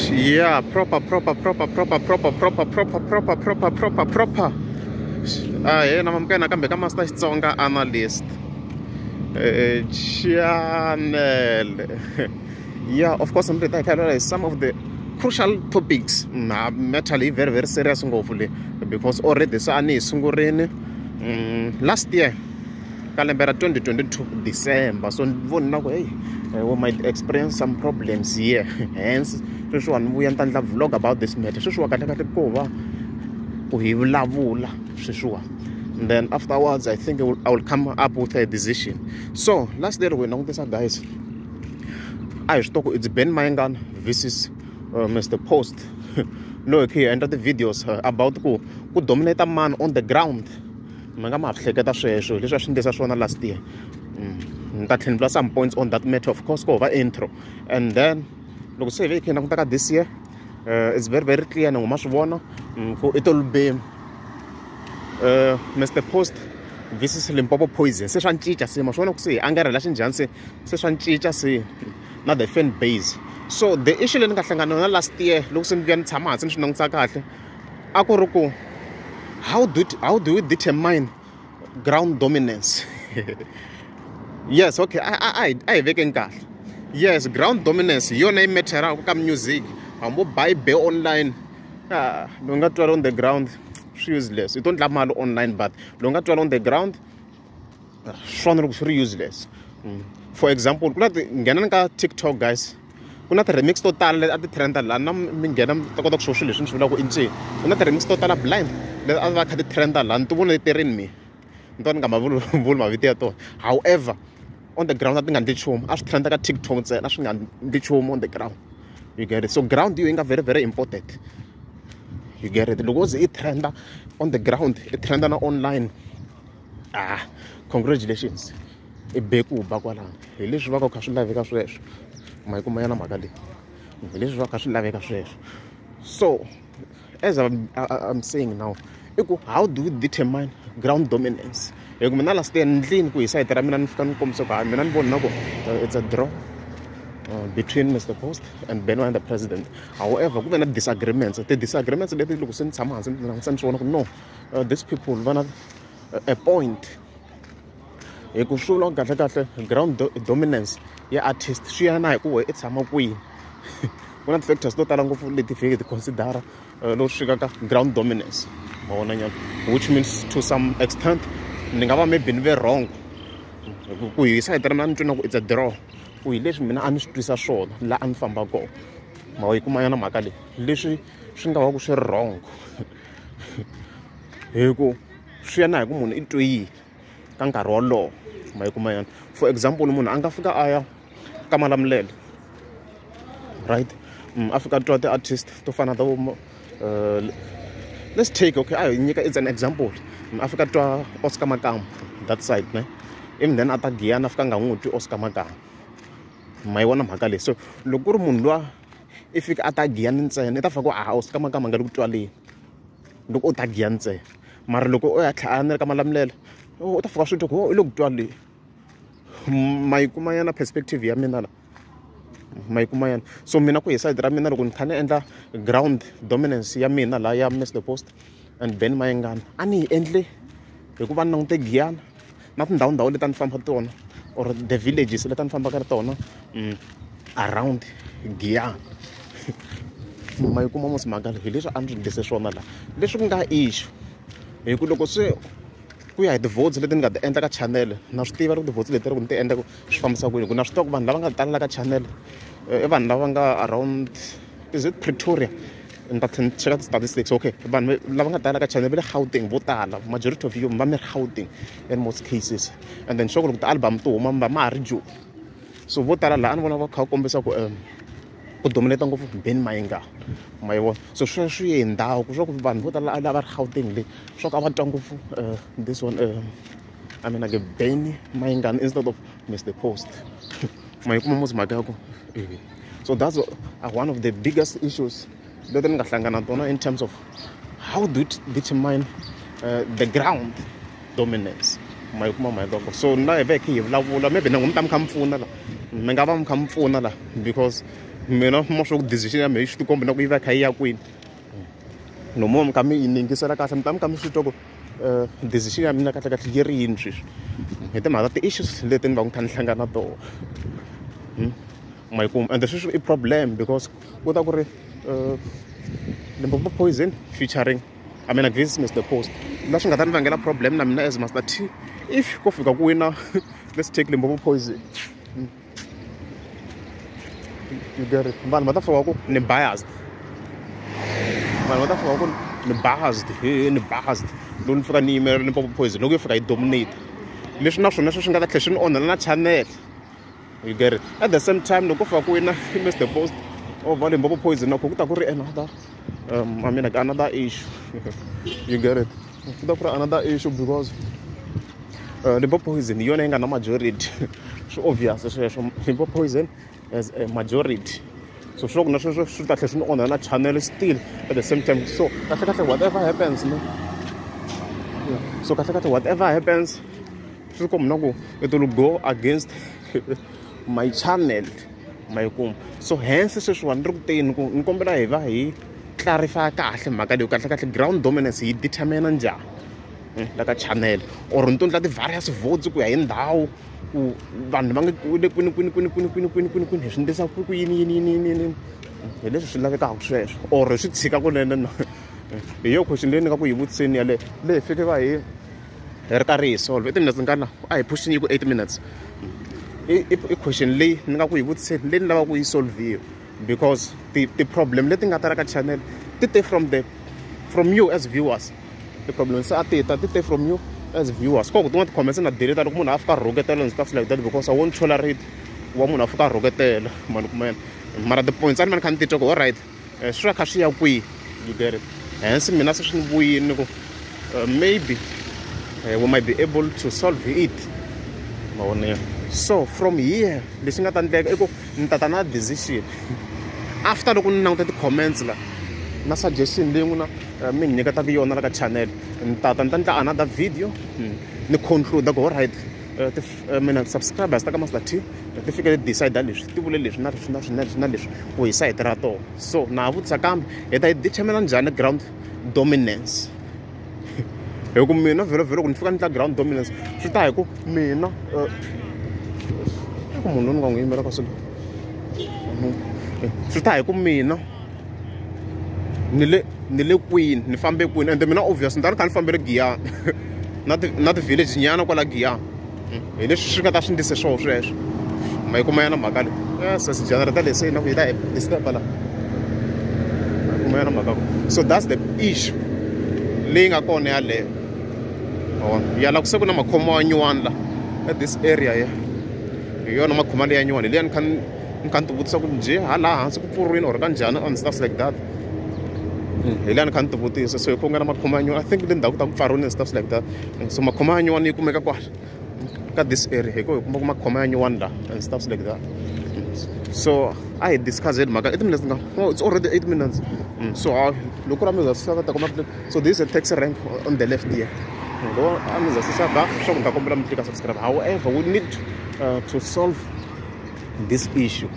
Yeah, proper, proper, proper, proper, proper, proper, proper, proper, proper, proper, proper. Ahee, na mamukela nakambe ka Master Xitsonga Analyst channel. Yeah, of course, mi ta hi kha some of the crucial topics. Na matter leyi very very serious ngopfu le, because already se a ni hi sungurini last year ka lembe ra 2022 December. So ni voni na ku hey, we might experience some problems here, hence sweswiwa ni vuya ni ta endla vlog about this matter. Sweswiwa kahle kahle ko va ku hi vulavula sweswiwa, and then afterwards I think I will come up with a decision. So last year loko hi langutisa guys, a hi swi tiva ku it's Ben Mayengani versus Mr Post. Loyi hi kha hi endla ti-videos about ku dominate man on the ground. Mi nga ma ha hleketa sweswo leswi a swi endlisa swona last year. Ni ta tlhela ni vula some points on that matter, of course, ko va intro. And then loko se hi ve hi kha hi languta ka this year, it's very very clear, ni ma swi vona ku it will be Mr Post versus Limpopo Poison. Se swa cinca se ma swi vona ku se hi angarhela xinjhani, se swa cinca se na the fan base. So the issue leyi ni nga hlangana na yona last year loko se ni vuya ni tshama hansi ni swi langutisa kahle, a ku ri ku how do we determine ground dominance? Yes, okay, a hi vekeni kahle. Yes, ground dominance hi yona yi matteraka ka music. Hambi wo ba yi be online, lowu nga twala on the ground swi useless. I to ndla mali online, but lowu nga twala on the ground swona loko swi ri useless. For example, ku na ti nghenani ka TikTok guys, ku na ti-remix to tala leti a ti trenda laha, na mi nghena mi ta kota ku swo swilo leswi ni swi vulaka i ncini. Ku na ti-remix to tala blind leti a va kha ti trenda laha, ni ti vona ti rini mi ni to ni nga ma vuli mavito ya tona. However, on the ground a ti nga ndli nchumu, a swi trenda ka TikTok ntsena, a swi nga ndli nchumu on the ground. You get it? So ground yi nga very very important. You get it? Loko wo ze i trenda on the ground, i trenda na online, congratulations, i be ku ba kwalano. Hi leswi va ka kha swi laveka sweswo, ma yi kuma yana mhaka leyi, hi leswi va kha swi laveka sweswo. So as I'm saying now, i ku how do we determine ground dominance? Hi ku mina last year ni ndlini ku hi sayiti ra mina ni fika ni kombisa ku hayi, mina ni voni na ku it's a draw between Mr Post and Ben the President. However, ku ve na disagreements, ti-disagreements leti loko se ni tshama hansi ni langutisa ni swi vona ku no, these people va na a point. Hi ku swi vula kahle kahle ground dominance ya artist swi ya na hi ku we i tshama kwihi. Ku na ti-factors to tala ngopfu leti fike ti considera loko swi fika ka ground dominance, ma vona nyana, which means to some extent ni nga va maybe ni ve wrong ku hi sayiti ra mina ni twi na ku it's a draw, ku hi leswi mina a ni swi twisa swona laha a ni famba kona. Ma yi kuma yana mhaka leyi, leswi swi nga va ku swi ri wrong, hi ku swi ya na hi ku munhu i twe yini ka nkarhi wolowo. Ma yi kuma yana. For example, munhu a nga fika a ya ka Malamulele, right? A fika twa ti-artist to fana ta vo let's take, okay, a hi nyika it's an example, a fika twa Oscar Makamu that side, ne, even then a ta Giyani a fika nga n'wi twi Oscar Makamu. Ma yi vona mhaka leyi? So loko ku ri munhu luwa i fika a ta Giyani ntsena, i ta fika ku a Oscar Makamu a nga le ku twaleni loko u ta Giyani ntsena. Mara loko u ya tlhela a ni ri ka Malamulele, u ta fika swi twa ku i le ku twaleni. Ma yi kuma yana perspective ya mina la, ma yi kuma yana. So mina ku hi side ra mina loko ni kha ni endla ground dominance ya mina laha ya Mr Post and Ben Mayengani, a ni yi endle hikuva ni langute Giyani na tindhawu leti a ni famba tona, or the villages leti a ni fambaka tona around Giyani. Ma yi kuma mos mhaka leyi? Hi leswi a ni swi endlise swona laha, leswi ku nga issue hi ku loko se ku ya hi ti-votes leti ni nga ti endla ka channel, na swi tiva loko ti-votes leti loko ni ti endla ku swi fambisa ku yini, ku na swi tiva ku vanhu lava nga tala ka channel i vanhu lava nga around, is it Pretoria? Ni ta tlhela ni cheka ti-statistics. Okay, vanhu lava nga tala ka channel va le Gauteng, vo tala, majority of you va mi ri Gauteng in most cases. And then sure, loko ti-album ti huma mi va ma ha ri joni, so vo tala laha a ni vona va kha va kombisa ku ku dominate ngopfu Ben Mayengani. Ma yi vona? So sweswo swi ye hi ndhawu ku swa ku vanhu vo tala lava ri Gauteng le swa ku a va twa ngopfu this one, I mean like Ben Mayengani instead of Mr Post. Ma yi kuma mos mhaka ya ku? So that's one of the biggest issues leti ni nga hlangana na tona in terms of how do you determine the ground dominance. Ma yi kuma mhaka ya ku? So na hi ve hi kha hi vulavula, maybe na n'wi mi ta mi kha mi pfuna la, mi nga va mi kha mi pfuna la, because Mina ma swo ku decision ya mehe swi tikomba na ku yi va kha yi ya kwini. No mo mi kha mi yi ningisela kahle mi ta mi kha mi swi twa ku decision ya mina kahle kahle yi ri yini sweswi hi timhaka ta ti-issues leti ni va ku kha ni hlangana na tona. Ma yi kuma ende sweswi i problem because ku ta ku ri Limpopo Poison featuring, I mean, against Mr Post, la swi nga ta ni vangela problem na mina as Master T if ko fika ku wina, let's take Limpopo Poison. You get it? Vanhu va ta fika ku ni biased, vanhu va ta fika ku ni biased, he ni biased loko ni fika ni yimela Limpopo Poison loko yo fika yi dominate leswi na swona sweswi nga ta tlhela swi ni onhela na channel. You get it? At the same time, loko ko fika ku wina Mr Post over Limpopo Poison, na ku ta ku ri another I mean, like, another issue. You get it? Ku ta ku ri another issue because Limpopo Poison hi yona yi nga na majority. Swi obvious sweswo, Limpopo Poison as a majority. So swi ku na sweswo swi ta tlhela swi ni onha na channel still at the same time. So kahle kahle whatever happens, no? Yeah. So kahle kahle whatever happens, swi komba na ku it will go against my channel. Ma yi kuma? So hence sweswiwani ni ri ku teni ku ni kombela hi va hi clarify kahle mhaka leyi, kahle kahle ground dominance yi determine njhani la ka channel, or ni to endla ti-various votes ku ya hi ndhawu, ku vanhu va nge le kwini kwini kwini kwini kwini kwini kwini kwini hi swi endlisa ku yini yini yini yini yini, hi leswi swi lavekaka sweswo, or hi swi tshika kunene na hi yo question leyi ni nga ku yi vutiseni yaleyo leyi hi fike va hi ri karhi hi solve. I timinutes nga na a hi pushini yi ku 8 minutes. I question leyi ni nga ku yi vutiseni leyi ni lavaka ku yi solviwa because ti-problem leti nga ta ra ka channel ti te from you as viewers. Ti-problem se a ti ta ti te from you as viewers. Ko ku tin'wana ti-comments na delete loko munhu a fika rhuketela and stuff like that, because I won't tolerate wa munhu a fika rhuketela mani kumena. Mara ti-points a ni va ni kha ni titwa ku alright, swi va kha swi ya kwihi. You get it? Hence mina se swi ni vuyini ku maybe we might be able to solve it. Ma vona? So from here lexi nga ta endleka i ku ni tata na decision after loko ni languta ti-comments la na suggestion leyi n'wina mi ni nyiketaka yona la ka channel. Ni tata ni ta endla another video ni conclude ku alright, mina subscribers ta ka Master T ti fike ti decide leswi, ti vule leswi na leswi na leswi na leswi na leswi ku hi side ra tona. So na ha vutisa kambe hi ta yi determine njhani ground dominance? Hi ku mina vhele vhele ku ni fika ni tla ground dominance swi ta hi ku mina ku munhu loyi ni nga n'wi yimela ka swilo swi ta hi ku mina ni le kwini, ni fambe kwini. Ende mina obvious ni ta ni kha ni fambele Giyani na ti-village nyana kwala Giyani, hi leswi swi nga ta swi ndlise swoho sweswo. Ma yi kuma yana mhaka leyi? Yes, generator leyi se na ku yi ta disturb la. Ma yi kuma yana mhaka ku so that's the issue leyi nga kona yaleyo. Ya la ku se ku na makhomo ya nyuwani la at this area ya hi yona makhoma leya nyuwani liya ni kha ni ti vutisa ku njhe hala hansi ku pfuriwini or ka njhani and stuff like that. Hi liya ni kha ni ti vutisa. So hi ku nga na makhoma ya nyuwani, I think le ndzhaku ta ku pfariwini and stuff like that. So makhoma ya nyuwani yi kumeka kwala ka this area, hi ku hi kuma ku makhoma ya nyuwani la and stuff like that. So a hi discuss mhaka 8 minutes nga, oh, it's already 8 minutes. So loko ra mi za swi ta kuma. So this is a taxi rank on the left here. Loko a mi za swi ba swa ku ni ta kombela mi tlika subscribe. However, we need to solve this issue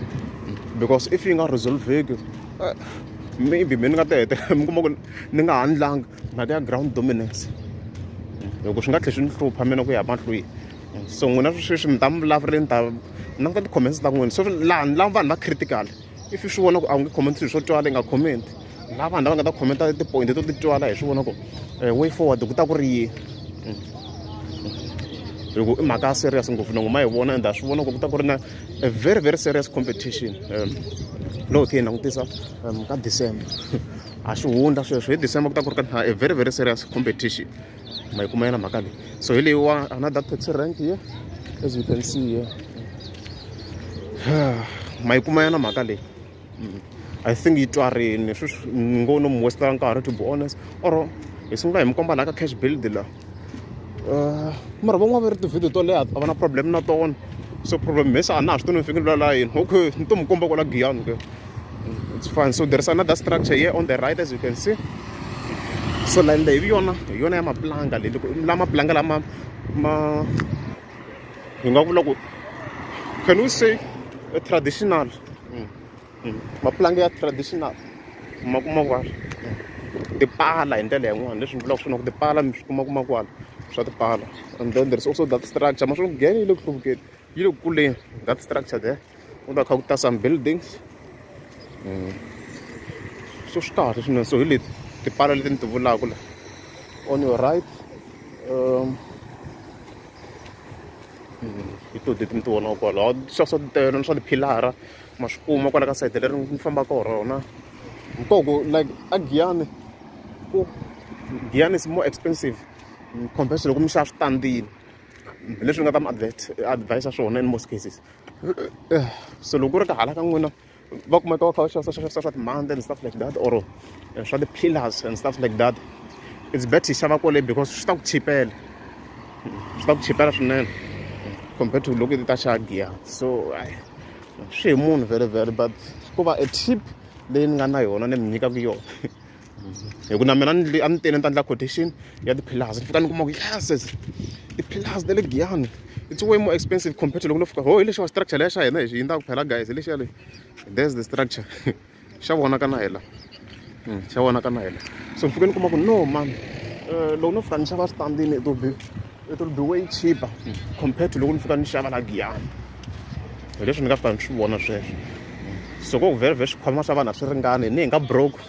because if yi nga resolveki, maybe mi ni nga ta hetelela mi kuma ku ni nga ha ndlanga mhaka ya ground dominance, hi ku swi nga tlhela swi ni hlupha mina ku ya mahlweni. So n'wina sweswi mi ta mi vulavuleni, ta languta ti-comments ta n'wina. So laha ni lava vanhu va critical. If swi vona ku a wu nge comment swilo swo twala, i nga comment. Lava vanhu lava nga ta commenta ti-point to ti twala, hi swi vona ku way forward ku ta ku ri yini, hi ku i mhaka ya serious ngopfu na ma yi vona. And ha swi vona ku ku ta ku ri na a very very serious competition loko hi langutisa ka December. A swi hundza sweswo, hi December ku ta ku ri ka a very very serious competition. Ma yi kuma yena mhaka leyi? So hi leyiwa another taxi rank here, as you can see here. Ma yi kuma yena mhaka leyi? I think yi twarini sweswi ngo no mi wastela nkarhi, to be honest. Or hi sungula hi mi komba laha ka cash build la. Mara van'wana va ri ti-video to leha a va na problem na tona. So problem mese a na ha swi tivi ni fike ni la yini. Okay, ni to mi komba kwala Giyani ke, it's fine. So there is another structure here on the right, as you can see. So line leyi hi yona ya maplanga leyi, loko la maplanga lama ma hi nga vula ku, can we say a traditional? Mapulangi ya traditional ma kuma kwala. Tipala hi ndlela yin'wana leswi ni vulaka swona ku tipala mi swi kuma kuma kwala swa tipala. And then there's also that structure. Ma swi Giyani yi le ku hluvukeni, yi le ku kuleni that structure there. Ku ta kha ku ta some buildings. So swi kahle swinene. So hi leti tipala leti ni ti vulaka la. On your right, hi to leti mi ti vonaka kwalaho. Swa swa tele swa tiphilara ma swi kuma kwala ka sayiti leri ni fambaka hi rona. Nkoku like a Giyani ku Giyani is more expensive compared to loko mi xava switandini. Leswi ni nga ta mi advise swona in most cases. So loko ku ri ka hala ka n'wina va kumeka va kha va xavisa xavisa swa timhandzi and stuff like that or swa ti-pillars and stuff like that, it's better xava kwale because swi ta ku chipela, swi ta ku chipela swinene compared to loko i ta xava Giyani. So swi hi munhu very very, but ku va a tip leyi ni nga na yona ni mi nyikaka yona. Hi ku na mina ni a ni tele ni ta endla quotation ya ti-pillars, ni fika ni kuma ku yes, ti-pillars ta le Giyani it's way more expensive compared to loko no fika ho hi lexiwa structure leya xa hina hi xi yindzaku phela guys, hi lexiya le, there's the structure. Xa vonaka na hela, xa vonaka na hela. So ni fike ni kuma ku no man, loko no fika ni xava switandini it will be way cheaper compared to loko ni fika ni xava la Giyani. Hi leswi ni nga fika ni swi vona sweswo. So ko vhele vhele swikhwama swa vanhu a swi ringani, ni hi nga broke,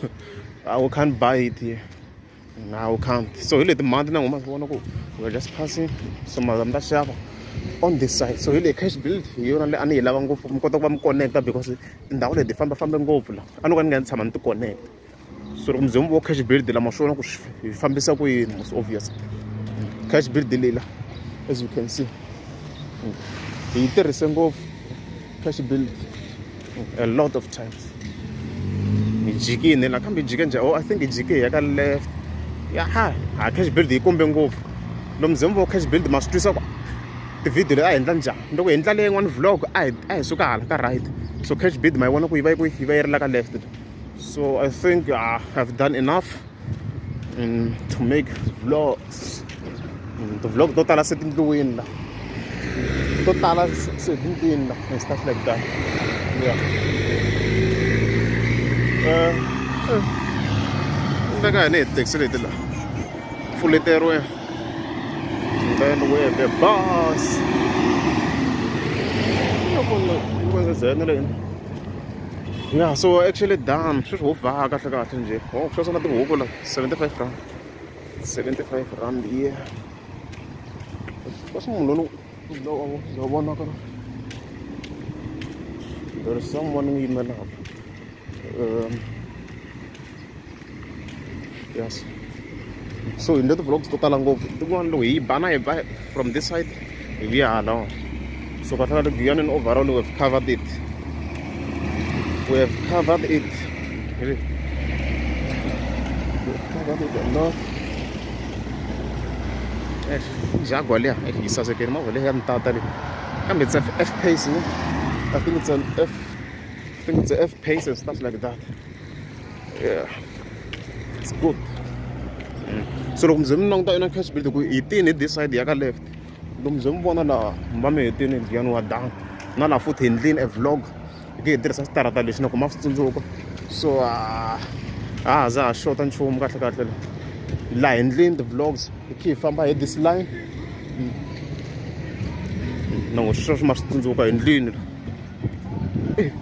we can't buy it here. No, we can't. So hi leti mhandzi na n'wina ma swi vona ku we're just passing, so ma mi ta xava on this side. So hi le cash build hi yona leyi a ni yi lava ngopfu, mi kota ku va mi connecta because tindhawu leti fambafambe ngopfu la a no ka ni nga ni tshama ni ti connect. So loko mi ze mi vo cash build la, ma swi vona ku hi fambisa ku yini. Most obvious cash build leyi la, as you can see, hi yi tirhise ngopfu cash build a lot of times. Hi jikini la, kambe hi jike njhani? Oh, I think hi jike hi ya ka left. Ya ha ha cash build yi kombe ngopfu. Loko mi ze mi vo cash build, ma swi twisa ku tivhidiyo leti a hi endla njhani. Loko hi endla leyin'wana vlog a hi suka hala ka right, so cash build ma yi vona ku yi va yi ku yi va yi ri la ka left. So I think I've done enough to make vlogs. Ti-vlog to tala se ti ndliwini la, to tala se ti ndliwini la and stuff like that. Yeah, ndeka hina hi tithekisi leti la pfuleteriwe. And then we have a bus. Yeah, so actually done. Sweswi ho vhaka kahle kahle njhe. Oh, ku xavisa na tihuku la, 75 rand, 75 rand. Yeah, kasi munhu loyi za vonaka na there is someone n'wi yimelaka. Yes, so hi ndle ti-vlogs to tala ngopfu tin'wana. Loko hi ba na hi ba from this side, hi vuya hala. So kahle kahle Giyani overall we have covered it, we have covered it. Really, we have covered it a lot. Jaguar liya yi sasekile movha leyi ya mutata leyi, kambe it's a F pace, ne? I think it's an F, I think it's a F pace and stuff like that. Yeah, it's good. So loko mi ze mi languta ina cash build ku hi tini hi this side ya ka left, loko mi ze mi vona laha mi va mi hetini Giyani wa done. Na laha futhi hi ndlini a vlog hi ke hi tirhisa xitarata lexi na ku ma swi tsundzuka. So a ha za ha xota nchumu kahle kahle laha hi ndlini ti-vlogs, hi khe hi famba hi this line na ngo sweswo ma swi tsundzuka hi ndlwini.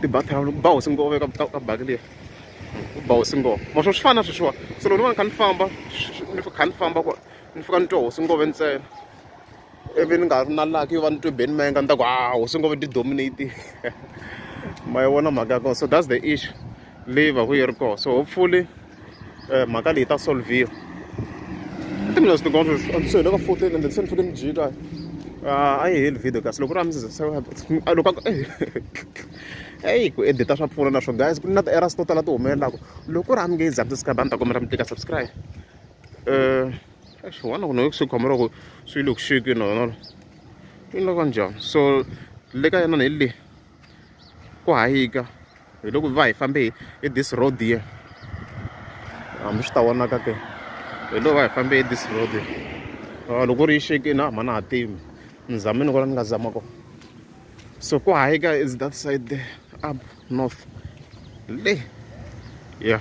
Tibathara ba hosi ngove ka baki liya, ba hosi ngove ma swo swi fana sweswiwa. So loko ni va ni kha ni famba, ni kha ni famba kwa ni fika ni twa hosi ngove ntsena, ivi ni nga ri na lucky yo va ni twe Benny Mayengani, ni ta ku a hosi ngove ti dominate. Ma yi vona mhaka ya kona? So that's the issue leyi va ku yi ri kona. So hopefully mhaka leyi ta solviwa. I timinutes tin'wana sweswi, se hi le ka 14 and then se ni fike ni jika. A yi heli video kasi loko ri a mi loko eyi ku edita swa pfuna na swo guys, ku na ti-errors to tala ti humelelaka. Loko ku ri a mi nge yi subscribe, a ni ta kombela mi tika subscribe. Wana ku no swi khomela ku swi le ku xekeni na yi loko njhani. So le ka yena hi le ku hayika hi loko va hi fambe hi this road here, hambi swi ta vonaka ke, hi loko va hi fambe hi this road here. Loko ri yi xekini a mhana ha tivi, ni zamini kwala ni nga zama kona. So ku hayika is that side there up north. Le, yeah.